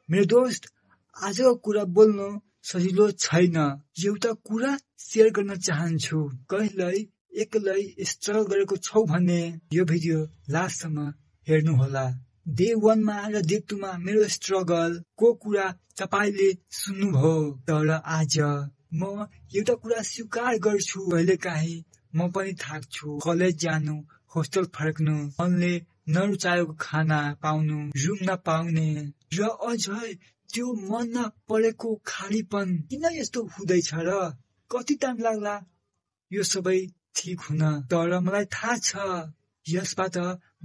मेरो दोस्त, आजको कुरा बोल्न सजिलो छैन। एउटा कुरा शेयर गर्न चाहन्छु। कहिल्यै एक्लै स्ट्रगल गरेको छौ भने यो भिडियो लास्टसम्म हेर्नुहोला। डे 1 मा र डे 2 मा मेरो स्ट्रगलको कुरा तपाईले सुन्नुभयो। तर आज म एउटा कुरा स्वीकार गर्छु, कहिलेकाहीँ म पनि थाक्छु। कलेज जानु, होस्टेल फर्कनु, मनले नरुचाएको खाना पाउनु, रुम नपाउने र अझै त्यो मन नपरेको खालीपन किन यस्तो हुँदैछ र? कति टाइम लाग्ला यो सबै ठिक हुन? तर मलाई थाहा छ यसबाट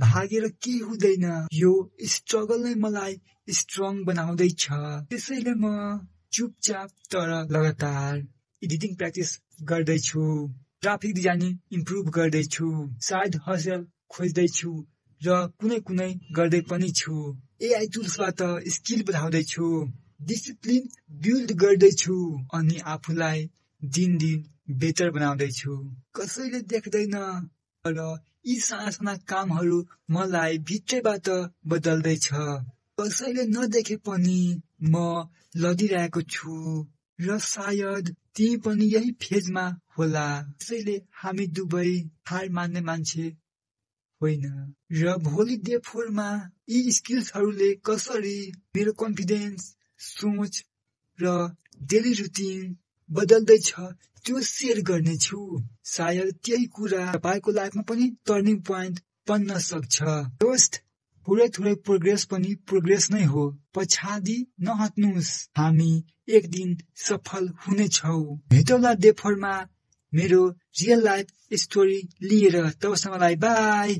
भागेर के हुँदैन। यो स्ट्रगल नै मलाई स्ट्रङ बनाउँदैछ। त्यसैले म चुपचाप तर लगातार एडिटिङ प्र्याक्टिस गर्दैछु, ग्राफिक डिजाइनिङ इम्प्रुभ गर्दैछु, साइड हसल खोज्दैछु र कुनै गर्दै पनि छु। एआई टुल्सबाट स्किल बढाउँदैछु, डिसिप्लिन बिल्ड गर्दैछु अनि आफूलाई दिन बेटर बनाउँदैछु। कसैले देख्दैन तर यी साना कामहरू मलाई भित्रैबाट बदल्दैछ। कसैले नदेखे पनि म लडिरहेको छु र सायद तिमी पनि यही फेजमा होला। त्यसैले हामी दुवै हार मान्ने मान्छे होइन। र भोलि डे 4 मा यी स्किल्सहरूले कसरी मेरो कन्फिडेन्स, सोच र डेली रुटिन बदल्दैछ त्यो शेयर गर्नेछु। सायद त्यही कुरा तपाईको लाइफमा पनि टर्निङ पोइन्ट बन्न सक्छ। दोस्त, थोरै प्रोग्रेस पनि प्रोग्रेस नै हो। पछाडि नहट्नुस्, हामी एक दिन सफल हुनेछौ। भेटौँला डे 4 मा मेरो रियल लाइफ स्टोरी लिएर। तबसम्मलाई बाई।